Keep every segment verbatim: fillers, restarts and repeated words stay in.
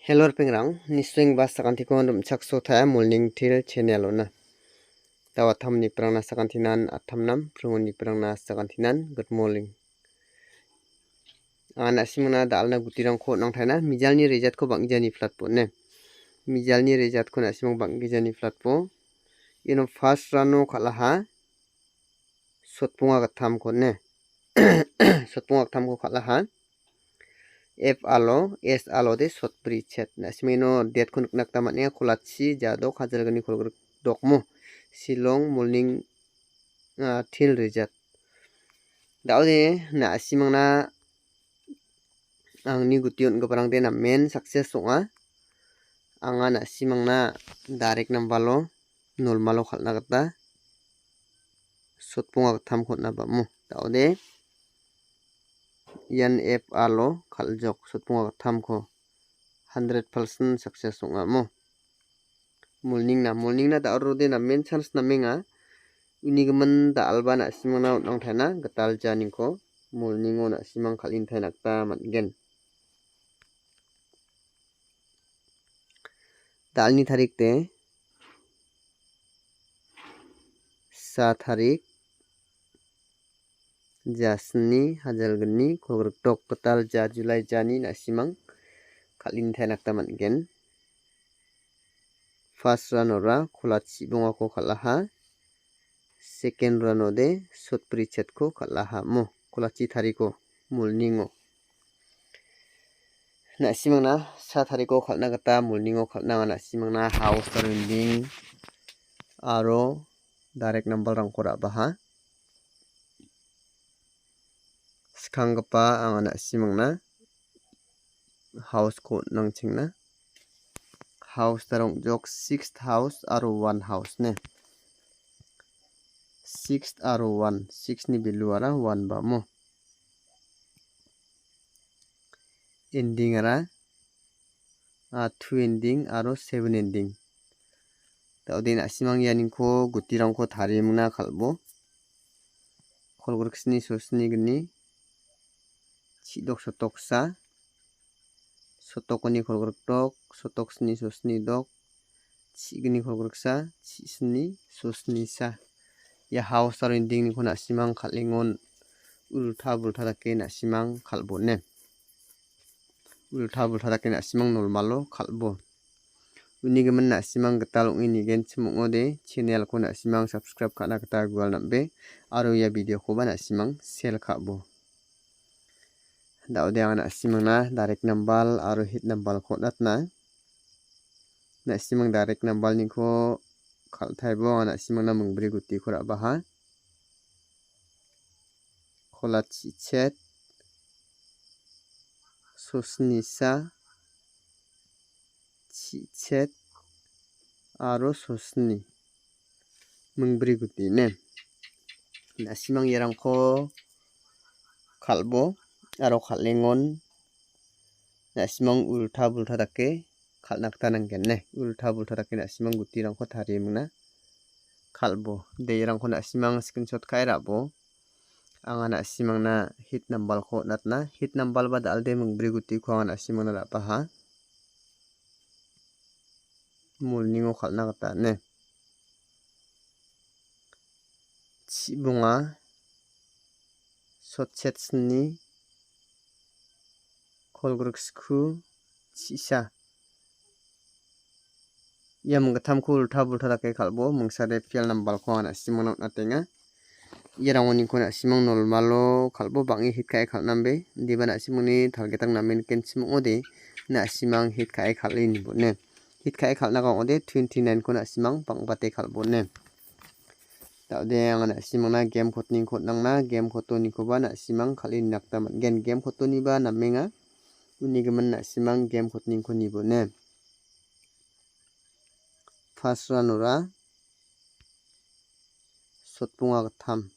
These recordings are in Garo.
Hello, ripengrang, nisoengba sakantiko rimchaksotaia Morning Teer channel-ona. Dao attam nikprangna sakantinan attamnam, pringo nikprangna sakantinan good morning. Anga na·simangna da·alna gutirangko on·angtaina, mijalni resultko bang·gijani platbo ne. Mijalni resultko na·simang bang·gijani platbo. Iano first round-o kal·aha. Sotbonga gittamko ne. Sotbonga gittamko kal·aha. F alo, S alode sotbri chet. Na·simangno date-ko nikna gita man·enga, kolachi, jadok, hajalgni kolgrik dokmo. Shillong, Morning, ah, Teer result. Daode na·simangna angni guti on·giparangde namen success ong·a. Anga na·simangna direct number-o normal-o kal·na gita sotbonga gittamko on·a bamo. Daode ian F alo kal·jok sotbonga gittamko hundred percent success ong·amo. Morning-na, Morning-na da·alrode namen chance namenga. Unigimin da·alba na·simangna on·angtaina gital janiko Morning-o na·simang kal·intaina gita man·gen. Da·alni tarikde sa tarik, jasni, hajalgni, kolgrikdok, gital ja, July jani na·simang kal·intaina gita man·gen. First round-ora kolachi bongako kal·aha. Second round-ode sotbri chetko kal·aha mo. Kolachi tariko Morning-o. Na·simangna sa tariko kal·na gita Morning-o kal·na anga na·simangna house aro ending aro direct number-rangko ra·baha. Skanggipa anga na·simangna house-ko on·angchengna. House-ara ong·jok sixth house aro one house ne. Sixth aro one, six-ni value-ara one bamo. Ending-ara, ah, two ending aro seven ending. Daode na·simang ianiko gutirangko tariemingna kal·bo. Kolgriksni sosni gni, chidok sotoksa, sotokgni kolgrikdok, sotoksni sosni dok, chigni kolgriksa, chisni sosnisa. Ia house aro ending-niko na·simang kal·engon ulta bulta dake na·simang kal·bone. Ulta bulta dake na·simang normal-o kal·bo. Unigimin na·simang gital ong·e nigenchim ong·ode, channel-ko na·simang subscribe ka·na gita gual nam·be, aro ia video-koba na·simang share ka·bo. Daode anga na·simangna direct number aro hit number-ko on·atna. Na·simang direct number-niko kal·taibo anga na·simangna mingbri gutiko ra·baha. Kolachi chet, sosnisa, chichet aro sosni. Mingbri guti ne. Na·simang iarangko kal·bo aro kal·engon na·simang ulta bulta dake kal·na gita nanggen ne. Ulta bulta dake na·simang gutirangko tariemingna kal·bo. De iarangko na·simang screenshot ka·e ra·bo. Anga na·simangna hit number-ko on·atna. Hit number ba da·alde mingbri gutiko anga na·simangna ra·baha. Morning-o kal·na gita ne. Chibonga, sotchetsni, kolgriksku, chisa. Ia minggittamko ulta bulta dake kal·bo, mingsade pial number-ko anga na·simangna on·atenga. Ia rangoniko na·simang normal-o kal·bo bang·e hit ka·e kal·nambe, indiba na·simangni target-rang namen nikenchim ong·ode, na·simang hit ka·e kal·e nibone. Hit ka·e kal·na ka ong·ode, twenty nine-ko na·simang bang·bate kal·bone. Daode anga na·simangna game kotningko on·angna, game kotonikoba na·simang kal·e nina gita man·gen. Game kotoniba namenga, unigimin na·simang game kotningko nibone. First round-ora sotbonga gittam.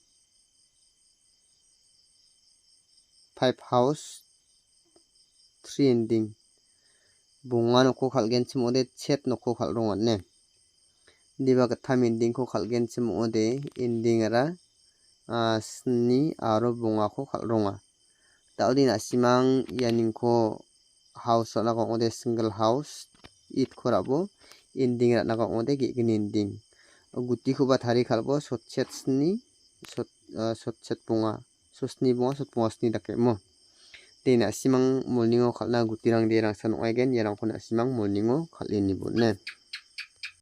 Five house, three ending. Bonga nokko kal·genchim ong·ode chet nokko kal·ronga ine. Indiba gittam ending-ko kal·genchim ong·ode ending-ara, ah, sni aro bongako kal·ronga. Daode na·simang ianingko House ra·nako ong·ode single house, eight-ko ra·bo, ending ra·nako ong·ode ge·gni ending. Gutikoba tarie kal·bo sotchet sni, sot-, ah, sotchet bonga, sotni bonga, sotbonga sni dake mo. De, na·simang morning-o kal·na gutirangde rangsan ong·aigen, iarangko na·simang morning-o kal·e nibo ine.